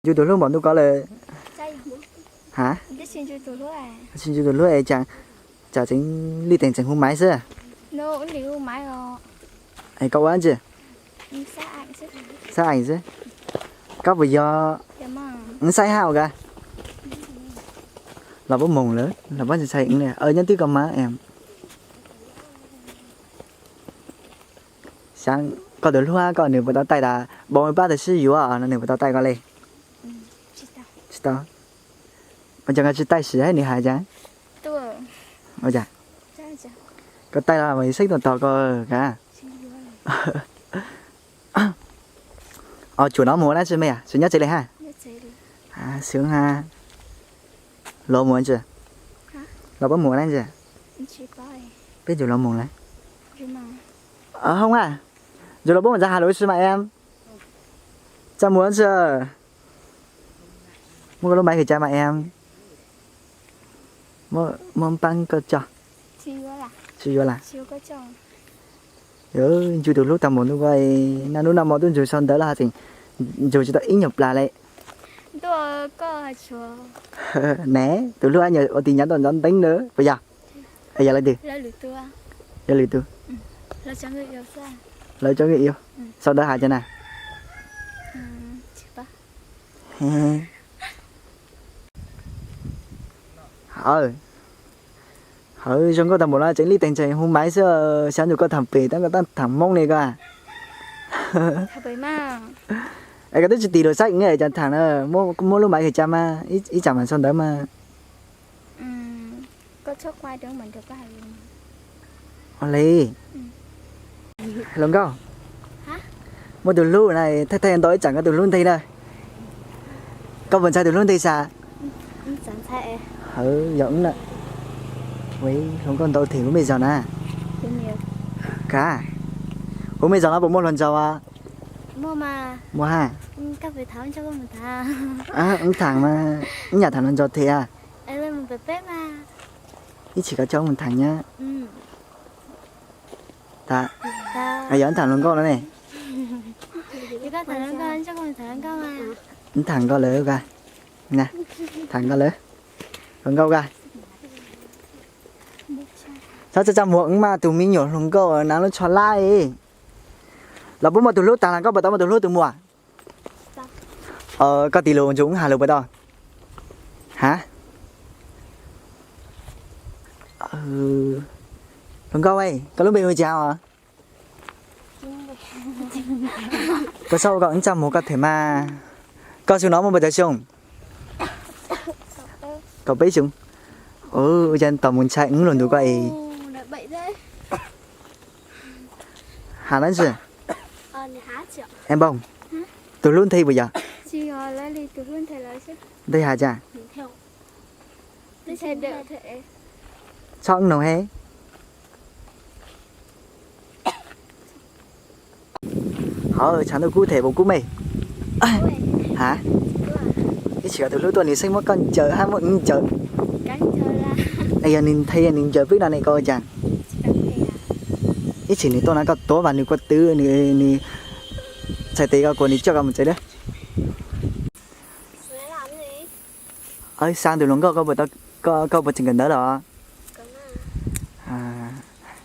Ncu tus hlub npaum ntuj ko lawm. Ha? Tsis ncu tus hlub es tsam tseem lij teem tseem hu maiv xwb. Es koj ua dab tsi? Xab eem xwb. Koj puas yog? Xab hab ua ka. Los puab moog lawm, los puab ntshai ntshai li. Nyob twb koj mas. Xyov koj tus hlub koj nws puas tau taij tas bau pab tau sib yuav no nws puas tau taij koj li? Tsis tau. Ua cas koj tsis taij sim nws hais cas? Koj taij los mas xeeb tuaj tog koj ka. Tsuas no mus ua dab tsi me, tsis nyob tsev li hab? Xwv ha. Los mus ua dab tsi? Los puab mus ua dab tsi? Peb ntsum los mus lawm. Hoob a, ntsum los puab mus txog has lus tsi mas em. Txaj muag tsi. Muab koj lub maiv hwm cas mas em. Muab paab koj tso. Tsis yuav las. Ncu tus hlub tag npaum ntuj ko, naj nub naj mo tub ntsug sau ntawv los has tseem ntsug tsis tau ib nyuag plas le. Ne, tus hlub nyuam ua tis nyav tuaj ntxov nteeb na puas yog? Yog lawv twg? Yog lwm tus. Lawv tso nkawd sau ntawv has cas na? Hawv zoo nkauj tag npaum no tseem lij teem tseem hu maiv xwb, xyov ntsum koj thaam pem tab koj tab thaam Moob li ko. Es koj twb tsis tis lus saib es cas thaam na, muab lub maiv hwm cas mas ib tsam mam sau ntawv mas. Ua li, hluas nkauj, muaj tus hlub na, thaij thaij ntau ib tsam koj tus hlub nteg na. Koj puas ntshai tus hlub nteg sas? Hawv yog na. Hluas nkauj ntau them huv mej zog na. Ka, huv mej zog no puas muaj hluas nraug? Muaj hab. Wb thaam mas, wb nyam thaam hluas nraug them. Ib chim koj coj wb mus thaam nyab. Yog wb thaam hluas nkauj no ne. Wb thaam nkauj lawm, thaam nkauj lawm, hluas nkauj ka. Txhob txaj muag, wb mas tus me nyuam hluas nkauj naav lub tsho lab. Los puab muaj tus hlub tag los koj puas tau muaj tus hlub tus muam? Koj tis lus ntsum wb has lus puas tau? Ha? Hluas nkauj, koj lub npe hu cas os? Koj txhob ua koj wb txaj muag koj them mas. Koj xyoo no muaj puas tawg xyoo? Kaum peb xyoo. Ua cas tos mus ntshai wb lug ntu koj es. Has dlaab tsi? Npoo, tus hlub nthe puas yog? Nthe has cas? Txhob wb noog he. Hov, tshav ntuj kub them puas kub mej? Ha? Ib chim koj tus hlub tuaj nws xeeb muab koj ncaws hab muab wb ncaws. Yog nws nthe nws ncaws peb no ne koj ua cas? Ib chim nws tuaj no koj tuav mas nws kua twv, nws txhais tes koj kuas nws coj koj mus tsev lawm. Xa tus hluas nkauj, koj puas tseem kawm ntawv los?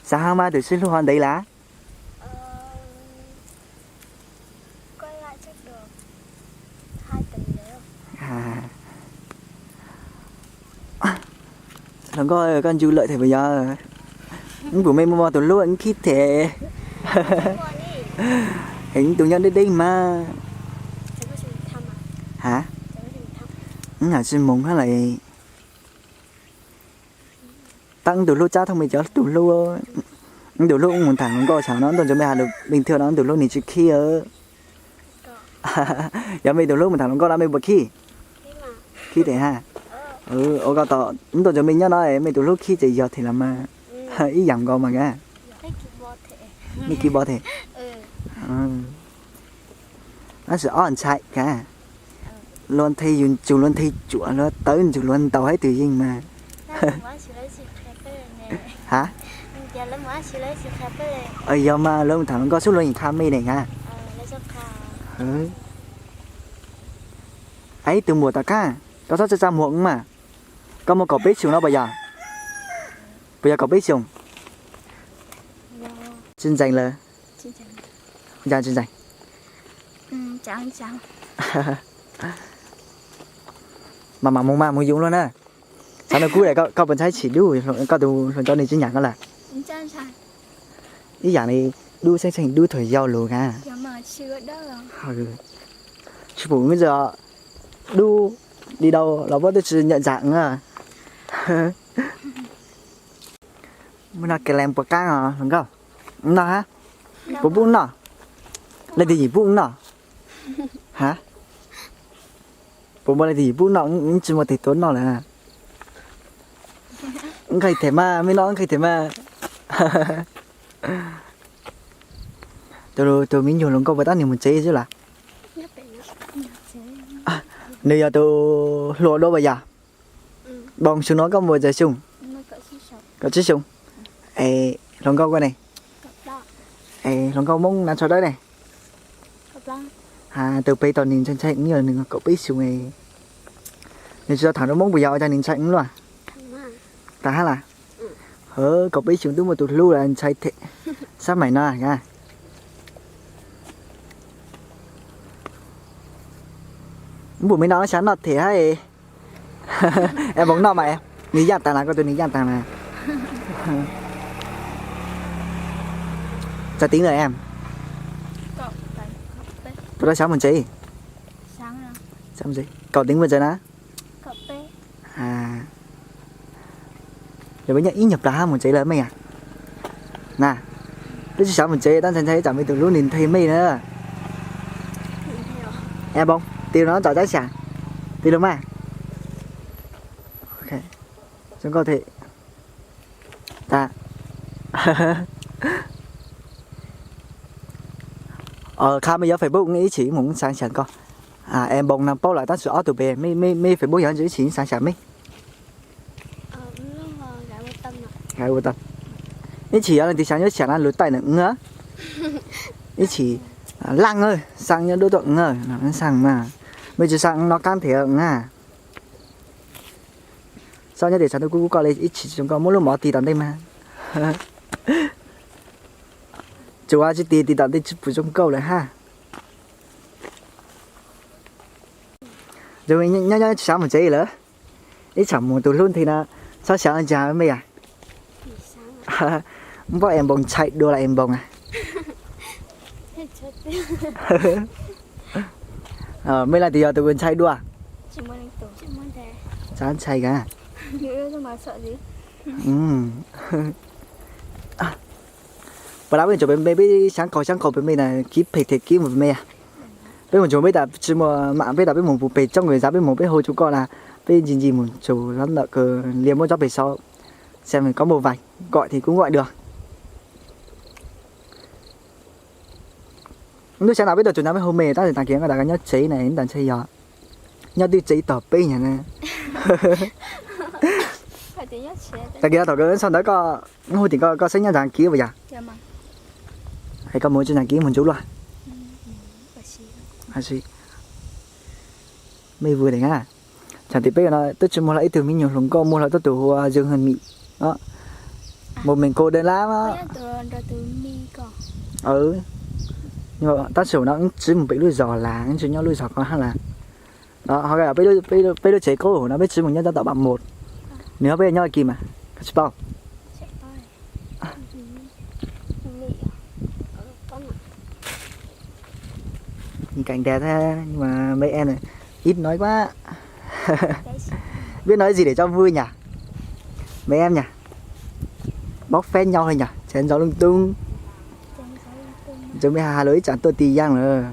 Xav hab mas tus sib hlub ho ntev lawm? Hluas nkauj, koj ncu lawm them puas yog? Wb pum mej muaj tus hlub wb khib them. Heev, wb tus nyob deb deb mas. Ha? Wb haj tsis moog hab lawm. Tab wb tus hlub tsab thooj mej cov tus hlub. Wb tus hlub mus tham hluas nkauj xyov no wb tuaj ntsib mej has lus leej twg no wb tus hlub nws tsis khib. Yog mej tus hlub mus tham hluas nkauj no mej puas khib? Khib them hab. Ua koj tom wb tuaj ntsib mej nyob no mej tus hlub khib ces yog them los mas. Ib yam nkaus mas ka. Mej khib npo them. Tab sis ob ntshai ka. Luag nthe yus ntsug luag nthe cuam luag tawv ntsug luag ntaus hab twg yeej mas. Ha? Yog mas lawv mus tham hluas nkauj xwb luag yeej qha mej ne ka. Ib tug muam tom qab, koj txhob tsa tsa muag mas. Koj muaj kaum peb xyoos no puas yog? Puas yog kaum peb xyoos? Tsis ntseeg lawm. Cas tsis ntseeg? Mam mam mus mas mus yoov luaj na. Xav nug kub daim, koj puas ntshai tshim dub, koj tus hluas nraug nws tsis nyiam koj lawm? Ib yam li dub xeeb xeeb dub thaum yau lug a. Tsis pum, dub di dau los puab twb tsis nyam ntsa. Muaj no ke lees puas qab os hluas nkauj? Noj hab. Puas pub noj? Leej twg yim pub noj? Ha? Puas muaj leej twg yim pub noj? Tsis muaj tus tuav noj lawm. Nqhis them mas, me noj nqhis them mas. Tus me nyuam hluas nkauj puas tab nws mus tsev xwb lawm? Nws yog tus hluas dua puas yog? Npoo xyoo no koj muaj tsawg xyoo? Kaum tsib xyoo. Es hluas nkauj koj ne? Es hluas nkauj Moob Nav Tsho Dawb ne? Tus pem tau nws ntshai ntshai wb, yog nws kaum peb xyoo. Nws tsis tau tham dua Moob puas yog ua cas nws ntshai wb luaj? Tham hab las? Kaum peb xyoo twb muaj tus hlub lawm ntshai them. Xab maim no. Npum me no xyav noj them hab. Es npoo noj mas, nws yaaj taag las, koj tus nws yaaj taag las. Txawm tiv lawm em? Puas tau xyav mus tsev? Kaum tiv mus tsev na? Yog peb nyob ib nyuag plag hab mus tsev lawm mej a. Na, twb tsis xyav mus tsev, tab ntshai ntshai tsam me tus hlub nws nthe mej na. Npoo, tig lug no tso tsab xyas, tig lug mas. Zoo nkauj thiab. Qha mej yuav Facebook ib chim mus xaav xyas koj. Es npoo no paub lawm tab sis ob tug pem, mej Facebook yog ib chim xaav xyas mej. Ib chim yog leej twg xaav nyob xyas na lug taij na, ib chim laaj xaav nyob dub tuaj, xaav mas, mej tsis xaav no qab nthe na. Xob nyob tes tshav ntuj kub kub koj li, ib chim tsis zoo nkauj, muab lub mov tig tom ntej mas. Tsuas tsis tig, tig tom ntej tsis pum zoo nkauj lawm hab. Nyob nyob tsis xav mus tsev lawm, ib tsam mus tus hlub nthe no, txhob xyav ntsa mej a. Npaum es npoo ntshai dua los es npoo a? Mej leej twg yog tus ntshai dua? Txhob ntshai a. Puas lab peb tsuas pem me, peb xyaav qaug xyaav qaug pem me na, kib phem thiab kib mus pem me a. Peb mus tsuas peb tas tsis muaj mam, peb tas peb mus pem tsooj, xav peb mus peb hu rua koj na, peb ntsis ntsis mus tsuas lab ntawm kws lias muab tsob pem saud, xem koj muaj vais, nkaum thiab kuv nkaum dua. Lub sij hawm no peb tau tsuas nyob peb hu me, tab sis tag kis koj tas koj nyob tsev na, ntawd ntshe yog nyob twj tsev tog peb nyuag na. Tag kis thaum kawg txog ntawd koj hu tim koj, koj xeeb nyob ntsa kib puas yog? Es koj mus tsis ntsa kib mus ntsuv luaj. Mej vwm na, thaum tim peb no twb tsis muaj hlo ib tug me nyuam hluas nkauj, muaj hlo tuab tus hu ua Zoo Hwm Mim. Mus me nkaus dawb lab. Tab sis no wb tsis mus pem lub zos las, wb tsis nyob lub zos ko hab las. Peb lub tsev qaub hauv no peb tsis mus nyob cov tom pam mus, nws ho peb nyob kis mas koj tsis paub. Nhìn cảnh đẹp thế nhưng mà mấy em ít nói quá. Biết nói gì để cho vui nhỉ? Mấy em nhỉ? Bốc phét nhau thôi nhỉ? Chém gió lung tung. Chúng mày hà lối chẳng tôi tì giang nữa.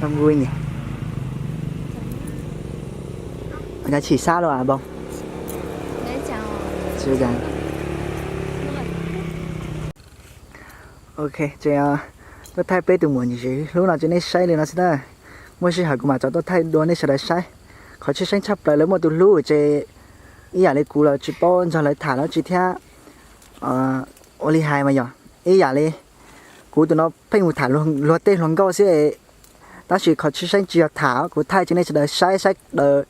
Vui nhỉ? Ua cas tsis sab los Npoo? Ok, tuaj thaij peb tus muam ntxim hlub no rau nej saib li no xwb na. Muaj sij hawm kuv mam tso tuaj thaij dua nej sawv daws saib. Qhov tshwj xeeb tshaj plaws lawv muaj tus hlub ces ib yam li kuv los tsis paub nrog lawv tham dab tsi thiab. Ua li hais mas yog ib yam li kuv tus no pheej mus tham luag tej hluas nkauj xwb, tab sis qhov tshwj xeeb tsis yog tham, kuv thaij rau nej sawv daws saib, saib daws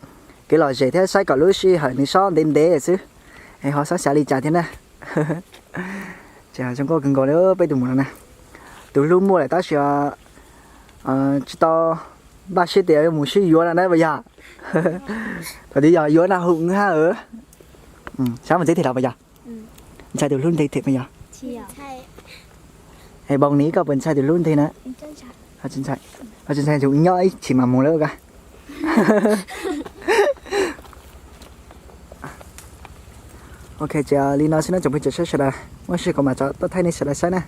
kev lom zem thiab saib kom lub sij hawm nws txhob ntev ntev xwb, es ho txhob xav li cas thiab na. Ces zoo nkauj kawg nkaus li peb tus muam no na. Tus hlub muaj lawm tab sis tsis tau npaj siab tias yuav mus sib yuav no na puas yog? Thaum twg yog yuav na hu hab. Saib mus teb them los puas yog? Ntxhais tus hlub nteg them puas yog? Es Npoo Nis koj puas ntxhais tus hlub nteg na? Ho tsis ntxhais, nyob ib chim mas mus lawm ko. Ok, ces li no xwb na tsoom phooj ywg sawv daws, muaj sij hawm kuv mam rov tuaj thaij nej sawv daws saib na.